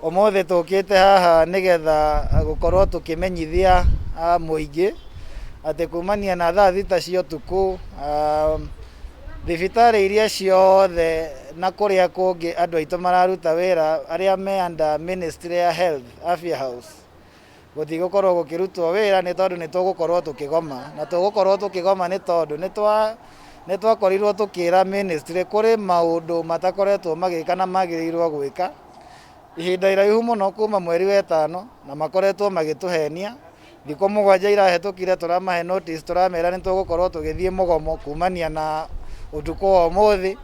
Ũmũthĩ tũkĩte haha nĩgetha gũkorwo tũkĩmenyithia mũingĩ atĩ kumania na thaa 6 cia ũtukũ, thibitarĩ iria ciothe na kũrĩa kũngĩ andũ aitũ mararuta wĩra arĩa me under Ministry ya Health, Afya House, gũtigũkorwo gũkĩrutwo wĩra nĩ tondũ nĩ tũgũkorwo tũkĩgoma. Na tũgũkorwo tũkĩgoma nĩ tondũ nĩ twakorirwo tũkĩra ministry kũrĩ maũndũ matakoretwo magĩka na magĩrĩirwo gwĩka ihinda iraihu mũno kuma mweri wa ĩtano, na makoretwo magĩtũhenia. Thikũ 7 irahĩtũkire tũramahe notice, tũramera nĩ tũgũkorwo tũgĩthiĩ mũgomo kumania na ũtukũ wa ũmũthĩ,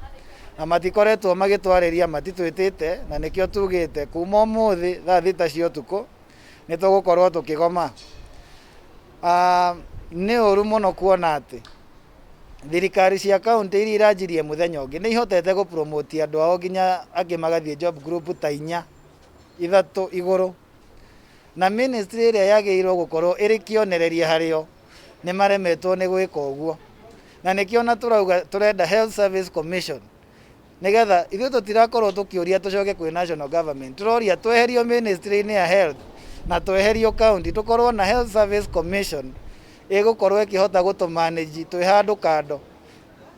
na matikoretwo magĩtwarĩria, matitwĩtĩte, na nĩkĩo tugĩte kuma ũmũthĩ thaa 6 cia ũtukũ nĩ tũgũkorwo tũkĩgoma. Nĩ ũru mũno kuona atĩ thirikari cia kaũntĩ iria iranjirie mũthenya ũngĩ nĩ ihotete gũ promote andũ ao nginya angĩ magathiĩ job group ta 4, 3 igũrũ, na ministry ĩrĩa yagĩrĩirwo gũkorwo ĩrĩ kĩonereria harĩo nĩ maremetwo nĩ gwĩka ũguo. Na nĩkĩo ona tũrauga tũrenda Health Service Commission, nĩgetha ithuĩ tũtirakorwo tũkĩũria tũcoke kwĩ national government, tũroria tweherio ministry-inĩ ya health na tweherio county, tũkorwo na Health Service Commission ĩgũkorwo ĩkĩhota gũtũ manage twĩ handũ kando,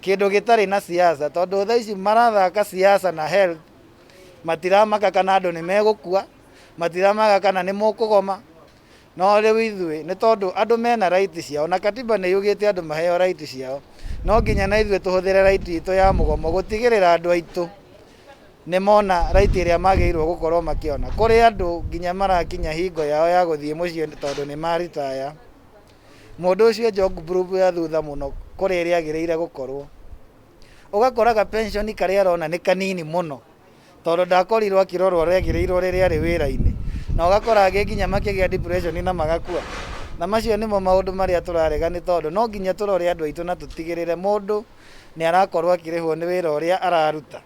kĩndũ gĩtarĩ na siasa, tondũ thaa ici marathaka siasa na health, matiramaka kana andũ nĩ megũkua, matiramaka kana nĩ mũkũgoma. No rĩu ithuĩ nĩ tondũ andũ mena right ciao na katiba nĩ yugĩte andũ maheo right ciao, no nginya na ithuĩ tũhũthĩre right itũ ya mũgomo gũtigĩrĩra andũ aitũ nĩ mona right ĩrĩa magĩrĩirwo gũkorwo makĩona. Kũrĩ andũ nginya marakinya hingo yao ya gũthiĩ mũciĩ tondũ nĩ maritaya. Mũndũ ũcio job group ya thutha mũno kũrĩ ĩrĩa agĩrĩire gũkorwo. Ũgakora ga pension karĩa arona nĩ kanini mũno, tondũ ndakorirwo akĩrorwo ũrĩa agĩrĩirwo rĩrĩa arĩ wĩra-inĩ, na ũgakora angĩ nginya makĩgĩa depression na magakua. Na macio nĩmo maũndũ marĩa tũrarega, nĩ tondũ no nginya tũrore andũ aitũ na tũtigĩrĩre mũndũ nĩ arakorwo akĩrĩhwo nĩ wĩra ũrĩa araruta.